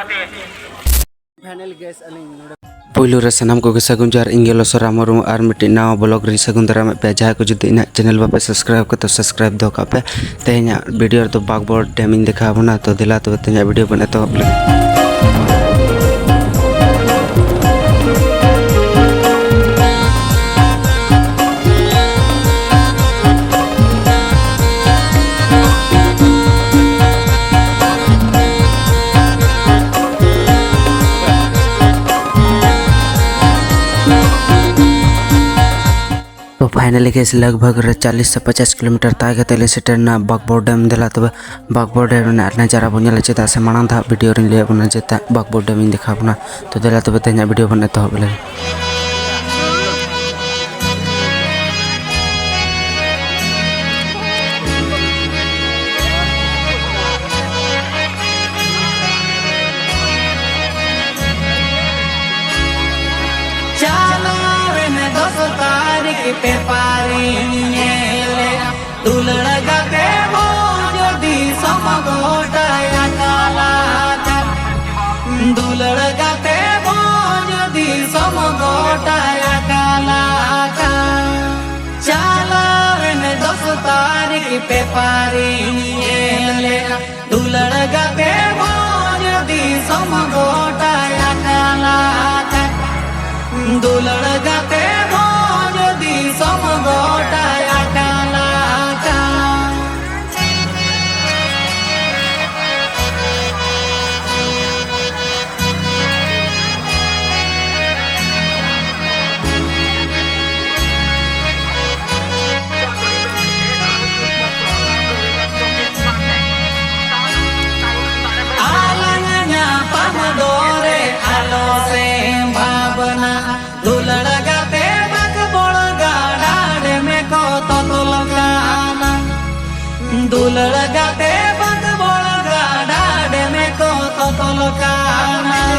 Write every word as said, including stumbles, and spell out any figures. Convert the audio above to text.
Final gas ᱟᱹᱞᱤᱧ ᱱᱚᱰᱮ ᱯᱩᱭᱞᱩ ᱨᱮ ᱥᱟᱱᱟᱢ ᱠᱚᱜᱮ ᱥᱟᱹᱜᱩᱱ ᱡᱚᱦᱟᱨ, ᱤᱧ ᱜᱮ ᱞᱚᱥᱚᱨᱟ ᱢᱩᱨᱢᱩ ᱟᱨ ᱢᱤᱫᱴᱤᱡ ᱱᱟᱣᱟ ᱵᱞᱚᱜ ᱨᱤᱧ ᱥᱟᱹᱜᱩᱱ ᱫᱟᱨᱟᱢᱮᱫ ᱯᱮᱭᱟ᱾ ᱡᱟᱦᱟᱸᱭ ᱠᱚ ᱡᱩᱫᱤ ᱤᱧᱟᱹᱜ ᱪᱮᱱᱮᱞ ᱵᱟᱯᱮ ᱥᱟᱵᱥᱠᱨᱟᱭᱤᱵ ᱠᱟᱫᱟ, ᱥᱟᱵᱥᱠᱨᱟᱭᱤᱵ ᱫᱚᱦᱚ ᱠᱟᱜ ᱯᱮ᱾ ᱛᱮᱦᱮᱧᱟᱜ ᱵᱷᱤᱰᱤᱭᱳ ᱨᱮᱫᱚ ᱵᱟᱜᱽᱵᱚᱲ ᱰᱮᱢ ᱤᱧ ᱫᱮᱠᱷᱟᱣ ᱵᱚᱱᱟ᱾ ᱛᱚ ᱫᱮᱞᱟ ᱛᱚᱵᱮ ᱛᱮᱦᱮᱧᱟᱜ ᱵᱷᱤᱰᱤᱭᱳ ᱵᱚᱱ ᱮᱛᱚᱦᱚᱵ ᱞᱮᱜᱮ᱾ ᱛᱚ ᱯᱷᱟᱭᱱᱟᱞᱤ ᱜᱮᱥ ᱞᱟᱜᱽ ᱵᱷᱟᱜᱽ ᱨᱮ ᱪᱟᱞᱤᱥ ᱥᱮ ᱯᱚᱪᱟᱥ ᱠᱤᱞᱳᱢᱤᱴᱟᱨ ᱛᱟᱭ ᱠᱟᱛᱮ ᱞᱮ ᱥᱮᱴᱮᱨ ᱮᱱᱟ ᱵᱟᱜᱽᱵᱚᱲ ᱰᱮᱢ᱾ ᱫᱮᱞᱟ ᱛᱚᱵᱮ ᱵᱟᱜᱽᱵᱚᱲ ᱰᱮᱢ ᱨᱮᱱᱟᱜ ᱱᱟᱡᱟᱨᱟ ᱵᱚᱱ ᱧᱮᱞᱟ, ᱪᱮᱫᱟᱜ ᱥᱮ ᱢᱟᱲᱟᱝ ᱫᱷᱟᱣ ᱵᱷᱤᱰᱤᱭᱳ ᱨᱤᱧ ᱞᱟᱹᱭᱟᱫ ᱵᱚᱱᱟ ᱡᱮ ᱵᱟᱜᱽᱵᱚᱲ ᱰᱮᱢ ᱤᱧ ᱫᱮᱠᱷᱟᱣ ᱵᱚᱱᱟ᱾ ᱛᱚ ᱫᱮᱞᱟ ᱛᱚᱵᱮ ᱛᱮᱦᱮᱧᱟᱜ ᱵᱷᱤᱰᱤᱭᱳ ᱵᱚᱱ ᱮᱛᱚᱦᱚᱵ ᱞᱮᱜᱮ᱾ ᱪᱟᱞᱟᱣᱮᱱ ᱫᱚᱥ ᱛᱟᱹᱨᱤᱠᱷ ᱯᱮᱯᱟᱨᱤᱧ ᱧᱮᱞᱮᱜᱼᱟ, ᱫᱩᱞᱟᱹᱲ ᱜᱟᱛᱮ ᱵᱚᱱ ᱡᱩᱫᱤ ᱥᱚᱢ ᱜᱚᱴᱟᱭᱟ ᱠᱟᱞᱟᱠᱟᱨ, ᱫᱩᱞᱟᱹᱲ ᱜᱟᱛᱮ ᱵᱚᱱ ᱡᱩᱫᱤ ᱥᱚᱢ ᱜᱚᱴᱟᱭᱟ ᱠᱟᱞᱟᱠᱟᱨ᱾ ᱪᱟᱞᱟᱣᱮᱱ ᱫᱚᱥ ᱛᱟᱹᱨᱤᱠᱷ ᱯᱮᱯᱟᱨᱤᱧ ᱧᱮᱞᱮᱜᱼᱟ, ᱫᱩᱞᱟᱹᱲ ᱜᱟᱛᱮ ᱵᱚᱱ ᱡᱩᱫᱤ ᱥᱚᱢ ᱜᱚᱴᱟᱭᱟ ᱠᱟᱞᱟᱠᱟᱨ, ᱫᱩᱞᱟᱹᱲ ᱜᱟᱛᱮ ᱵᱚᱱ ᱡᱩᱫᱤ ᱥᱚᱢ ᱜᱚᱴᱟᱭᱟ ᱠᱟᱞᱟᱠᱟᱨ᱾ ᱟᱞᱟᱝ ᱧᱟᱯᱟᱢ ᱫᱚᱨᱮ ᱟᱞᱚ ᱥᱮ ᱵᱷᱟᱵᱽᱱᱟ, ᱫᱩᱞᱟᱹᱲ ᱜᱟᱛᱮ ᱵᱟᱠ ᱵᱚᱲ ᱜᱟᱰᱟ ᱰᱮᱢᱮ ᱠᱚ ᱛᱚᱛᱚᱞ ᱠᱟᱱᱟ᱾ ᱫᱩᱞᱟᱹᱲ ᱜᱟᱛᱮ ᱵᱟᱠ ᱵᱚᱲ ᱜᱟᱰᱟ ᱰᱮᱢᱮ ᱠᱚ ᱛᱚᱛᱚᱞ ᱠᱟᱱᱟ᱾